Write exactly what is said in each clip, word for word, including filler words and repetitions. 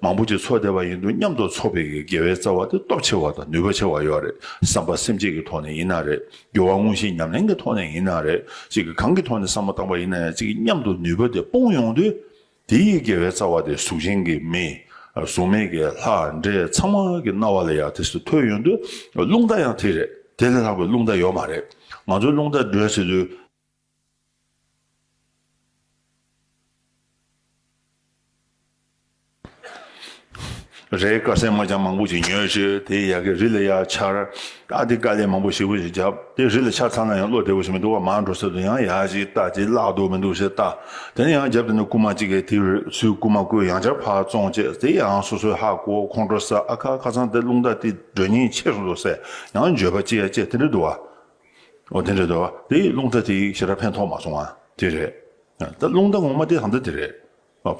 མང་པོ་ཅིག་འཚོགས་བསྡད་པ་ཡིན་དུས་མཉམ་དུ་འཚོགས་པའི་དགེ་བའི་རྩ་བ་དེ་སྟོབས་ཆེ་བ་དང་ནུས་པ་ཆེ་བ་ཡོད་རེད། བསམ་པ་སེམས་བསྐྱེད་ཀྱི་ཐོག་ནས་ཡིན་ན་རེད། སྦྱོར་བ་དངོས་གཞིའི་ཉམས་ལེན་གྱི་ཐོག་ནས་ཡིན་ན་རེད། ཅིག་གི་གང་གི་ཐོག་ནས་བསམ་བློ་བཏང་པ་ཡིན་ན་ཡང་ཅིག་གི་མཉམ་དུ་ནུས་པ་དེ་སྤུངས་ཡོང་དུས། དེ་ཡི་དགེ་བའི་རྩ་བ་དེ་གཟུགས་ཅན་གྱི་མི། གཟུགས་མེད་ཀྱི་ལྷ་འདྲེ་ཚང་མ་གི་རྣ་བ་ལ་ཡང་དེ་སུ་ཐོས་ཡོང་དུས་རླུང་རྟ་ཡང་དེ་རེད། དེ་ལས་ལྷག་པའི་རླུང་རྟ་ཡོད་མ་རེད། ང་ཚོའི་རླུང་རྟ་འགྲོས་ཟེར་དུས། རས་དཀར་སེར་དམར་ལྗང་མང་པོ་ཅིག་ཉོས་བྱས་དེ་ཡ་གི་རི་ལ་ཡ་འཕྱར། ཨ་དེ་དཀའ་ལས་མང་པོ་ཞེ་པོ་ཞིག་བརྒྱབ། དེ་རི་ལ་འཕྱར་ཚར་ན་ཡང་བློ་བདེ་པོ་ཞིག་མི་འདུག་བ། མར་འགྲོ་ས་དུ་ཡང་ཡ་ཞིག་ལྟ། ཅིག་བརླག་འདུག་མི་འདུག་ཞེས་ལྟ། དེ་ནས་ཡང་རྒྱབ་དེ་ནས་རྐུ་མ་གཅིག་གིས་དེ་རུ་ཚུར་རྐུ་མ་བརྐུས། ཡང་བསྐྱར་ཕར་བཙོང་བྱས། དེ་ཡང་སོ་སོའི་ཧ་གོ། ཁོང་ཁྲོ་ཟ། ཨ་ཁ་ཁ་སང་དེ་རླུང་རྟ་དེ་འགྲོ་ཉེན་ཆེ་སོང་འདུག་ཟེར། ཡང་འགྱོད་པ་སྐྱེ་ཡ་སྐྱེ། དེ་འདྲ་འདུག་བ། འོ་དེ་འདྲ་འདུག་བ། དེ་རླུང་རྟ་དེ་ཞེ་དྲག་ཕན་ཐོགས་མ་སོང་བ་དེ་རེད། ད་རླུང་རྟ་ངོ་མ་དེ་ད་ལྟ་དེ་རེད།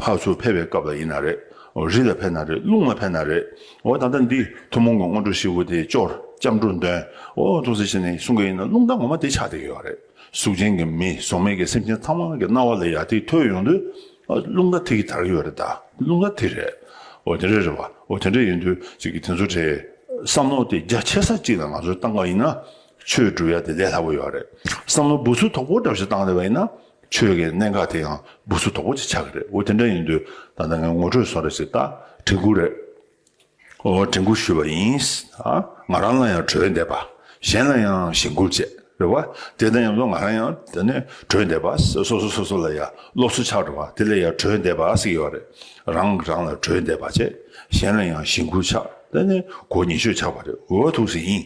ཕར་ཚུར་ཕེབས་པའི་སྐབས་ལ་ཡིན་ན་རེད། འོ་རི་ལ་ཕེབས་ན་རེད། རླུང་ལ་ཕེབས་ན་རེད། འོ་ད་ལྟ་འདི་ཐུན་མོང་གི་སྔོན་འགྲོ་ཞིག་པོ་དེ་སྐྱོར། སྐྱབས་འགྲོ་འདོན། འོ་ཐུགས་སྲས་བྱས་ནས་གསུང་གི་ཡིན་ན་རླུང་རྟ་ངོ་མ་དེ་ཆགས་བསྡད་ཀྱི་ཡོད་རེད། གཟུགས་ཅན་གྱི་མི་གཟུགས་མེད་ཀྱི་སེམས་ཅན་ཚང་མ་གི་རྣ་བ་ལ་ཡ་དེ་ཐོས་ཡོང་དུས། རླུང་རྟ་དེ་གི་དར་གྱི་ཡོད་རེད། ད་རླུང་རྟ་དེ་རེད། འོ་དེ་འདྲ་རེད་བ། འོ་དེ་འདྲ་ཡིན་དུས་ཅིག་གི་དེ་ཚོ་གྲས་བསམ་བློ་དེ་རྒྱ་ཆེ་ས་གཅིག་ལ་ང་ཚོས་བཏང་བ་ཡིན་ན་ཆོས་སྒྲུབ་ཡ་དེ་ལས་སླ་པོ་ཡོད་རེད། བསམ་བློ་འབུ་ཚུགས་དོག་པོ་འདྲ་ཞིག་བཏང་བསྡད་པ་ཡིན་ན། ཆོས་ཀྱི་གནད་འགག་དེ་ཡང་འབུ་ཚུགས་དོག་པོ་ཅིག་ཆགས་ཀྱི་རེད། འོ་དེ་འདྲ་ཡིན་དུས་ད་ལྟ་ངས་ངོ་སྤྲོད་བཟོ་འདྲ་ཞིག་ད་དྲན་སྐུལ་རེད། འོ་དྲན་སྐུལ་ཞུས་པ་ཡིན། ཨ་ང་རང་ལ་ཡང་གྲོས་འདེབས་པ། གཞན་ལ་ཡང་གཞེན་སྐུལ་བྱེད། རེད་བ། དེ་དང་མཉམ་དུ་ང་རང་ཡང་དེ་ནས་གྲོས་འདེབས་པ། སོ་སོ་སོ་སོ་ལ་ཡང་སློབ་གསོ་ཆགས་འགྲོ་བ་དེ་ལ་ཡང་གྲོས་འདེབས་པ་ཟེར་གྱི་ཡོད་རེད། རང་རང་ལ་གྲོས་འདེབས་པ་བྱེད། གཞན་ལ་ཡང་གཞེན་སྐུལ་ཆགས། དེ་ནས་གོ་ཉེ་ཤོས་ཆགས་པ་རེད། འོ་ཐུགས་སྲས་ཡིན།